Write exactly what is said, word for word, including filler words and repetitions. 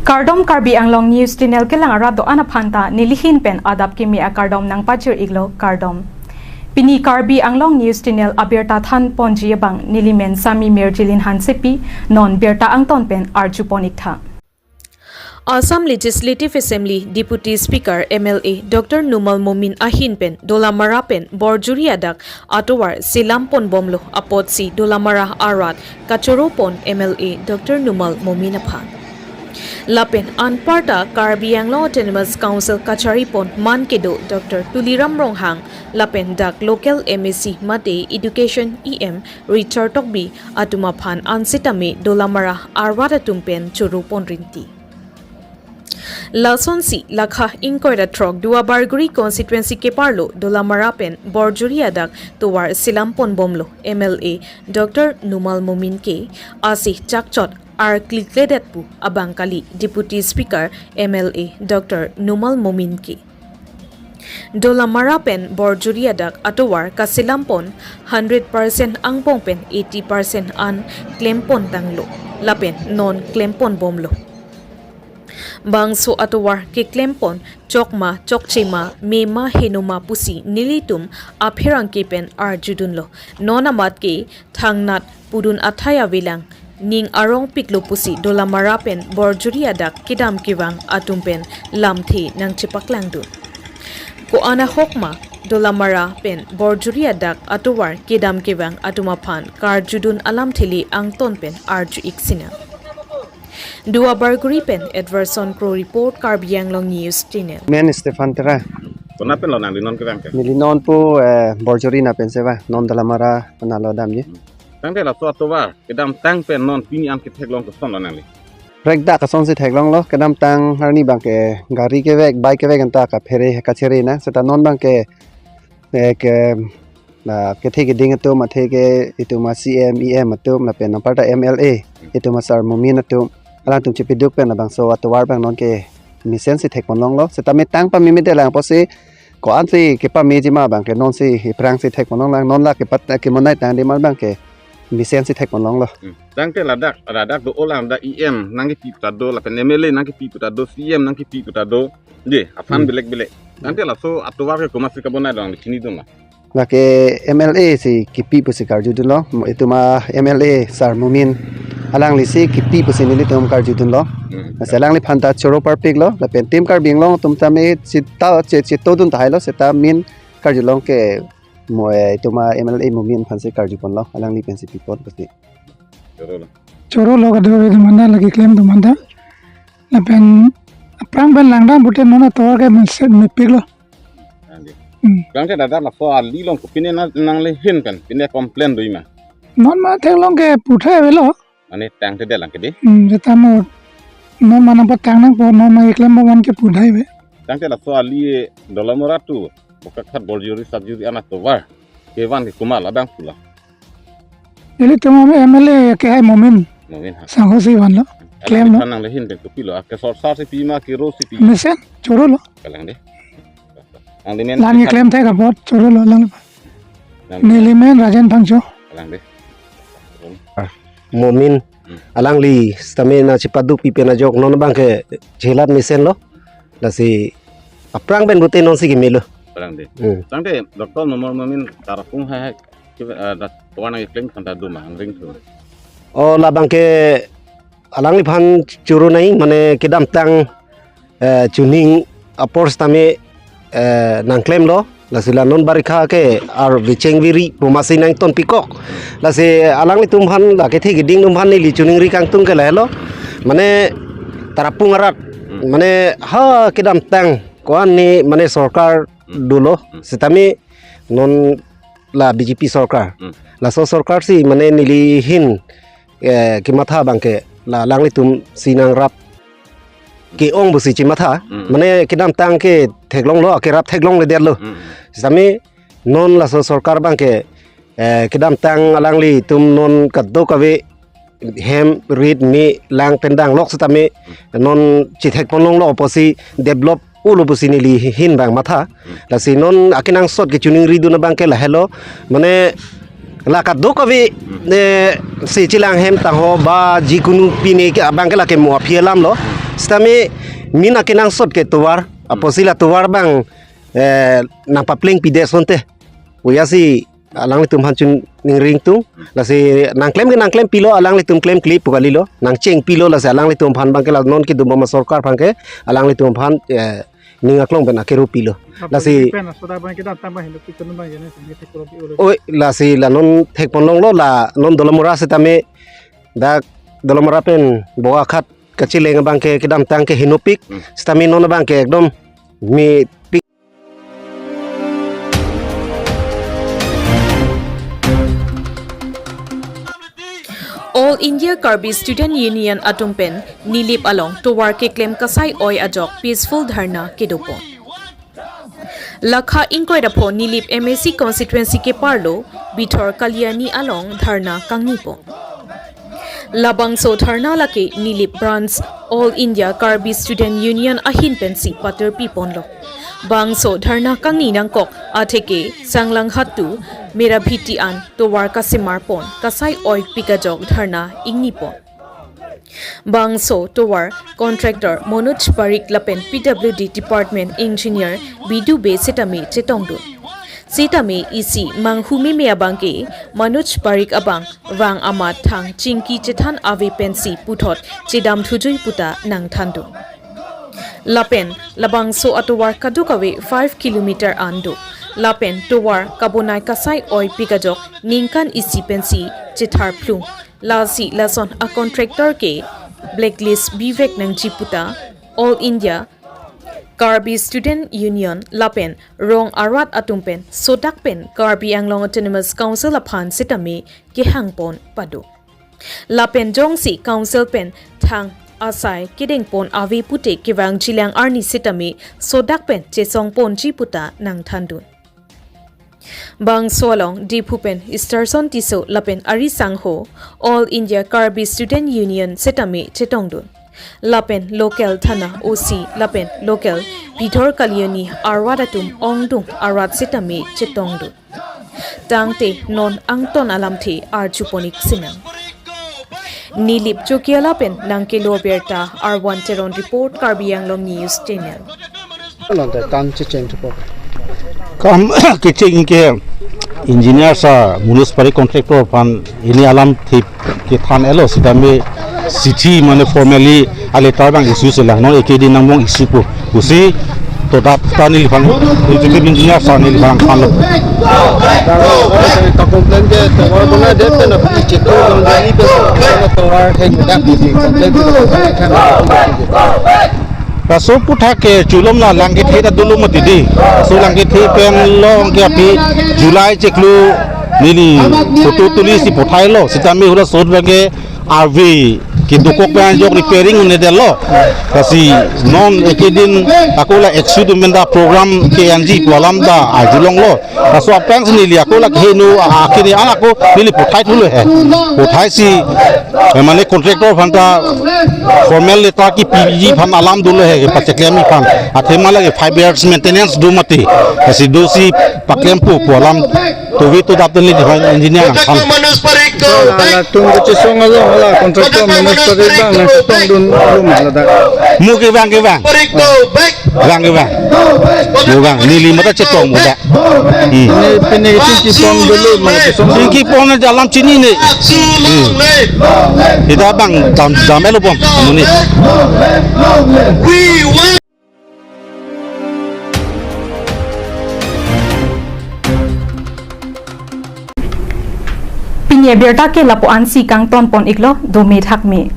Kardom, Karbi Anglong News Channel kelang arat do-an aphanta nelihin pen adap kimi akardom nangpachir-iklo, kardom. Pini Karbi Anglong News Channel abirta thanponji abang nelimen Sami Mirjilin Hansepi, non birta angton pen arjupon-iktha. Assam Legislative Assembly Deputy Speaker M L A Doctor Numal Momin ahin pen Dolamara pen Borjuri adak atovar selamponbomlo apotsi Dolamara arat kachoropon M L A Doctor Numal Momin aphan. Lapen anparta Karbi Anglong Autonomous Council kacharipon man kedo Doctor Tuliram Ronghang lapen dak local M A C mate Education E M Richard Tokbi atum aphan ansitame Dolamara arat atum pen choropon rinti. Lasonsi lakha ingkoi ra throk Duar Bagori constituency keparlo Dolamara pen Borjuri adak tovar selamponbomlo M L A Doctor Numal Momin ke, ase chakchot arklikledet pu abang kali Deputy Speaker M L A Doctor Numal Momin ke. Dolamara pen Borjuri adak atovar kaselampon hundred percent angbong pen eighty percent an klempon tanglo, lapen non klemponbomlo. Bangso atovar keklempon chokma chokchema, mema henoma pusi nelitum apherangke pen arjudunlo. Non amat ke thangnat pudun athai avelang, ning arongpiklo pusi Dolamara pen Borjuri adak kedam kevang atum pen lamthe nangchepaklangdun. Ko-an ahokma Dolamara pen Borjuri adak atovar kedam kevang atum aphan karjudun alamthe le angton pen arju-ik sinang. Duar Bagori pen Edwardson Kro report, Karbi Anglong News Channel. Men Stephen Terang. Konat pen lo nangli non kevang ke? Neli non pu, eh, Borjuri na pen seva, non Dolamara nalo damji. Tangte laso atovar kedamtang pen non pini an ketheklong kosonlo nangli? Prekdak asonsi theklonglo, kedamtang arni abang ke gari kevek, bike kevek anta kaphere kachere nang, seta non abang ke, eh, ke, la kethe keding atum, athe ke itum a-C M, E M atum, lapen anparta M L A, itum a-Sar Momin atum, alangtum chepiduk pen labangso atovar abang non ke mesensi thekponlonglo, seta metang pamemede lang apotsi ko-ansi kepamejima abang ke nonsi aphrangsi thekponlonglang, non la kepat kemonai tangdema abang ke mesensi thekponlonglo. Hmm. Tangte ladak, ladak do-olang, dak E M nangkepi puta do, lapen M L A nangkepi puta do, C M nangkepi puta do. Je, aphan Hmm. belek-belek. Tangte laso atovar ke komatsi kabonailong, chinidun ma? Lake M L A si kepi pusi karjudunlo, mo itum a-M L A Sar Momin, alanglisi kepi pusi nelitum karjudunlo. Hmm. Lasi alangliphan ta choro parpiklo, lapen Team Karbi Anglong atum tame chita, che-, chetodun tahailo, seta main karjulong ke mo, eh, itum a-M L A Momin aphansi karjuponlo, alangli pensi pipon pusi. Chorolo. Chorolo kadokave atum anta, lake klem atum anta. Lapen aphrang pen langdam pute non atovar ke mesen mepiklo. Andi. Hmm. Tangte ladak laso ali along kopine na nanglihin pen pine complain doji ma? Non ma theklong ke puthai avelo. Mane tangtedet lang ke dei? Hmm, seta mo non ma nangpatang nangpo, non ma keklempo man ke puthai ave. Tangte laso ali Dolamara to Bokakhar Borjuri subjuri an atovar kevan ke komat lo, adang pulo? Nelitum a-M L A ke hai Momin. Momin ha. Sangho si vanlo. Alang Klem lo. Iphan nanglihin pen kopilo? Ake sorsar si pima, kero si pima? Mesen, chorolo. Kalang dei. Nangli men Lang kisak. Klem thek apot, chorolo lang. Nangli. Neli men Rajen Phangcho. Kalang dei. Momin. Hmm. Alangli stamina chepaduk pipe na jok non abang ke chelat mesenlo. Lasi aphrang pen pute nonsi kemelo. Kalang dei. Hmm. Tangte Doctor Numal Momin Tarapung hai hai ke, eh, dak tovar nangkeklem aphanta do ma, angring thu? Oh, labang ke alangliphan choro nai, mane kedamtang, eh, chuning apor sitame, eh, nangklemlo. Lasi la non barikha ke ar vecheng viri pu masi nangtonpikok. Lasi alanglitum aphan, la kethe keding atum aphan neli choningri kangtung ke lahelo. Mane Tarapung arat, Hmm. mane ha kedamtang ko-an ni mane sorkar Hmm. dolo. Hmm. Sitame non la B J P sorkar. Hmm. Laso sorkar si mane nelihin, eh, kematha abang ke la alanglitum si nangrap ke-ong pusi chematha. Hmm. Mane kedamtang ke theklonglo, kerap theklongledetlo. Hmm. Sitame non laso sorkar abang ke, eh, kedamtang alanglitum non kadokave hem rit me lang pen danglok sitame non chethekponlonglo apotsi develop-olo pusi nelihin abang matha. Hmm. Lasi non akenangsot kechoningridun abang ke lahelo. Mane La kadokave, eh, si chelang hem tangho ba jikunu pine ke abang ke lake mo aphi alam lo. Sitame mina kenangsot ke tovar. Apotsi la tovar abang, eh, nangpapleng pidesonte. Puya si alanglitum aphan chun ningri ingtung. Lasi nangklem ke nangklem pilo, alanglitum klemkle pu kalilo. Nangcheng pilo, lasi alanglitum aphan abang ke la non kedun bom asorkar aphan ke alanglitum aphan, eh, ning aklong pen akeru pilo. Lasi pen asoda abang kedamtang abang henlo kiton abang jene sini tekro bi ulo. Oi, lasi la non thekponlonglo, la non Dolamara sitame dak Dolamara pen Bokakhat kacheleng abang ke kedamtang ke henopik. Hmm. Sitame non abang ke ekdom mepik. All India Karbi Student Union atum pen Nilip along tovar keklem kasai oi ajok peaceful dharna kedopon. Lakha ingkoi ra pho Nilip M A C constituency keparlo Bithor Kalyani along dharna kangnipon. Labangso dharna lake Nilip Branch All India Karbi Student Union ahin pensi patir piponlo. Bangso dharna kangni nangkok atheke Sanglanghat to Merabhiti an tovar kasemarpon kasai oipik ajok dharna ingnipon. Bangso tovar contractor Manoj Parikh lapen P W D Department Engineer Bidu Bey sitame chetongdun. Sitame isi manghu meme abang ke Manoj Parikh abang vang amat thang chingki chethan ave pensi puthot chedam thujui puta nangthandun. Lapen labangso atovar kadokave five kilometer an do. Lapen tovar kabonai kasai oipik ajok ningkan isi pensi chetharplung. Lasi lason a contractor ke blacklist bivek nangji puta All India Karbi Student Union lapen rong arat atum pen sodak pen Karbi Anglong Autonomous Council aphan sitame kehangpon pado. Lapen jongsi council pen thang asai kedengpon ave pute kevang jilang arni sitame sodak pen chesongponji puta nangthandun. Bangso along Diphu pen Easterson Tisso lapen ari sangho All India Karbi Student Union sitame chetongdun. Lapen local thana O C lapen local Bithor Kalyani arwat atum ongdung arat sitame chetongdun. Tangte non angton alamthe arjupon-ik sinang. Nilip Chokihola pen nangkelo abirta R one Teron report, Karbi Anglong News Channel. Nonte kam checheng thupo. Kam kecheng ke engineer sir, Manoj Parikh contractor aphan ini alamthe kethan elo sitame chithi mane formally a letter abang issue selang, non eke din nangmong issue po. Pusi to dap ta neliphan, executive engineer sir neliphan thanlo. Ka complain ke tovar bonai det pen aphi chetu jong jani pe tovar heng dak di complain ke. Laso aphuthak ke chulom la lang kethe ta dolo mati di. Laso lang kethe pen along ke aphi July chiklo neli photo tulisi pathailo. Sitame hula sot abang ke ave kedokok pen ajok repairing un-edetlo. Lasi non eke din ako la executive member program ke-enji pu alam ta arjulonglo. Laso aphrang si neli ako la keheno akini an ako neli pathai thulo he. Pathaisi, eh, mane contractor aphan ta formal letter kepiji aphan alam dolo he, pacheklem aphan. Athema lake five years maintenance do mati. Lasi dosi paklempo pu alam. To ave to dap ta neli aphan engineer nangthan. Manoj Parikh ko back. Latum kachesong along la contractor Manoj Parikh abang nangchetongdun lum ladak. Mo kevang kevang. Parikh ko back. Vang kevang. Mo vang, neli mata chetong mo da. Hmm. Pine, pine chingkipon dolo, mane chesong. Chingkipon alam chinine. Hmm. Ita abang dam, dam elo bom, amonit. We want Pini abirta ke lapu-ansi kangtonpon-iklo, dome thakme.